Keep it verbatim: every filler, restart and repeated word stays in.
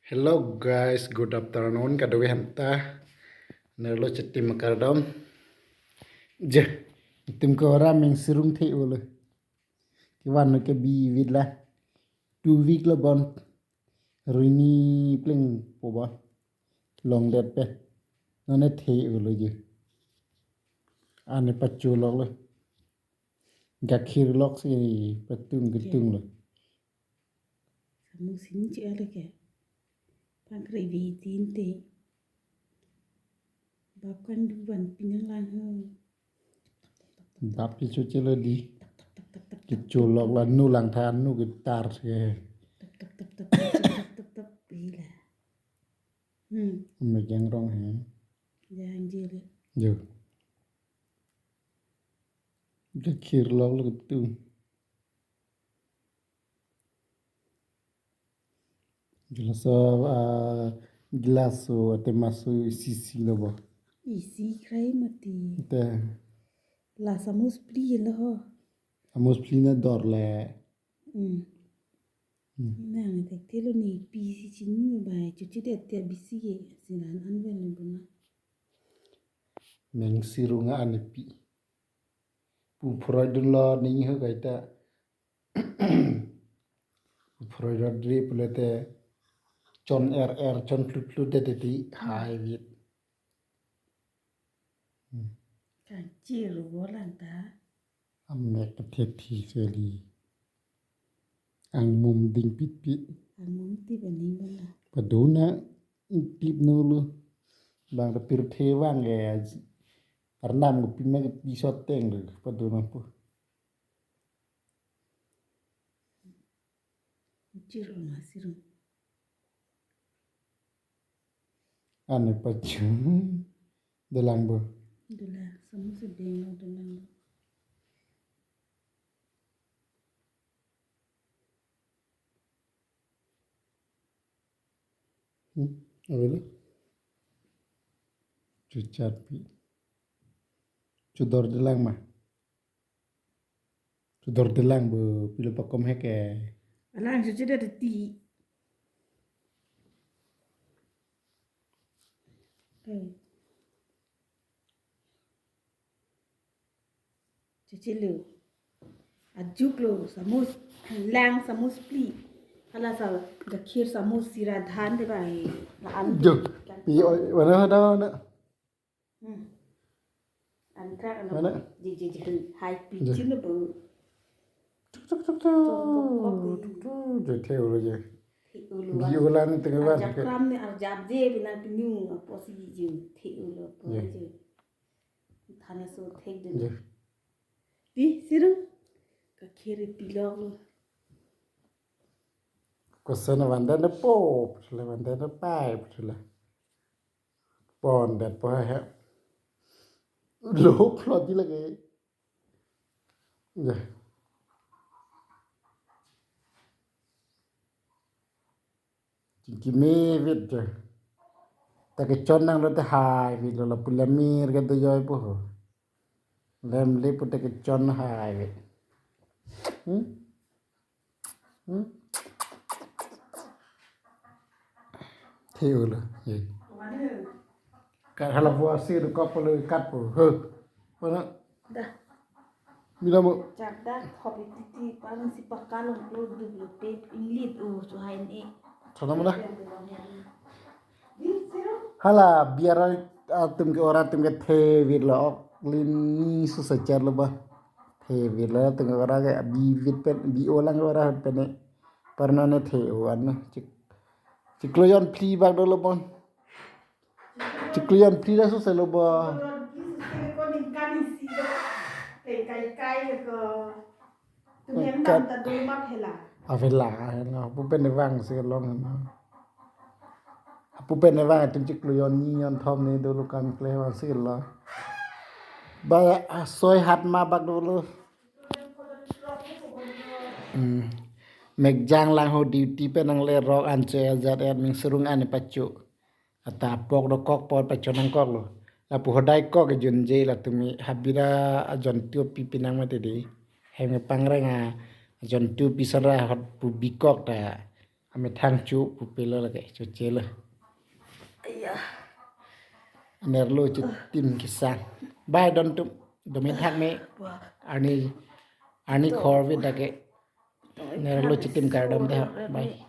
Hello guys, good afternoon kadokave aphanta. Nerlo chitim akardom. Je, itum ke ora Mengsirung the-olo. Kevan ke bi vit la. Two week lo bon. Rini plengpo bon. Longdet pen. Non ne the-olo je. Ane pacho loklo. Gakhir lok si patung ketung lo. Samus sini cik ada ke. Pangkre vi tin te. Bap kan duvan pinang lang ho. Bap ke choche lo di. Kecho lok la nu lang than nu ketar se. Tap tap tap tap tap tap tap tap. Ila. Hmm. Mek jang rong he. Jang jele. Jo. Gakhir lok lo ketung. Glass o, ah, glass o, ate maso isi isi lo bo. Isi krai mati. Te. La samus phli lo ho. Samus phli na dor le. Hmm. Hmm. Nang te te lo ne pi si chini lo bai. Chuchi de te bisi ke. Sinan an vel lo bona. Mengsirung ane pi. Pu phroi dunlo ning ho kaita. Pu phroi dun dri pulote chon er er chon tlut tlut det ti hai vit. Hmm. Kan chir bolang ta. Amek ta the thi seli. Angmum ding pit pit. Angmum tip aning bola. Padona tip nolo. Bang ta pirthe vang ke. Arnam ko pima ke pisot teng lo. Padona po. Chiro ma siro. Ane pacho. Dolang bo. Dolang, samus deng lo dolang. Hmm, apa lo? Chuchat pi. Chudor dolang ma. Chudor dolang bo pilo pakom heke. Alang chuchi da ti. Hmm. Chuchi lo. Ajuk lo samus lang samus phli. Hala sa gakhir samus sira dhan de bai. La an. Jo. Pi oi, mana ada na. Hmm. An krak ano. Mana? Ji ji ji hai pi. Jo. Chin lo bo. Tuk tuk tuk tuk. Tuk tuk tuk. Tuk tuk. Jo the-olo je. The-olo. Bi-o lang tengah wan. Arjap kram ne arjap je bilang pinu apo si ji the-olo apo je. Thane so thek dun. Di sirung. Kakhiri pilok lo. Koson vanden po, putula vanden pai, putula. Pon det po he. Lok lo di lagi. Ya. Chingki me vit je. Ta kechon nanglo te hai vit lo, lapu lamir ke do joi po ho. Lamle pu ta kechon hai vit. Hmm? Hmm? The-olo. Ye. Kat hala vua si do kok polo kat po. He. Mana? Dah. Mila mo. Chak dak hobi titi paling si pakalong lo dublo pe inglit o suhain e. Sana mana? Hala biar atum ke ora atum ke the vit lo ok lini susah char lo ba. The vit lo atum ke ora ke bi vit pen bi-o lang ora pen e. Parna ne the-o an chik chiklo jon phli bak dolo bon. Chiklo jon phli la susah lo ba. Kai kai ko. Tum hem dam ta dolo ma phela. A phela, phela. Pu pen vang si long na. Pu pen vang atum chiklo jon ni jon thom ni dolo kan kle vang si lo. Ba a soi hat ma bak dolo. Hmm. Mek jang lang ho duty pen nang le rok an che jat er ming serung ane pacho. Ata apok dokok apot pachonang kok lo. Lapu hodai kok ke junje la tumi habira ajon tupi pinang mati di. Hem pangreng a ajon tupi sara hot pu bikok ta. amethang chu pupelo lake, chuchelo. Iya. Nerlo chitim kesang. Bai don tum, domin thak me, Wah. arni, arni khor vit dak ke. Nerlo chitim kardom de, bai.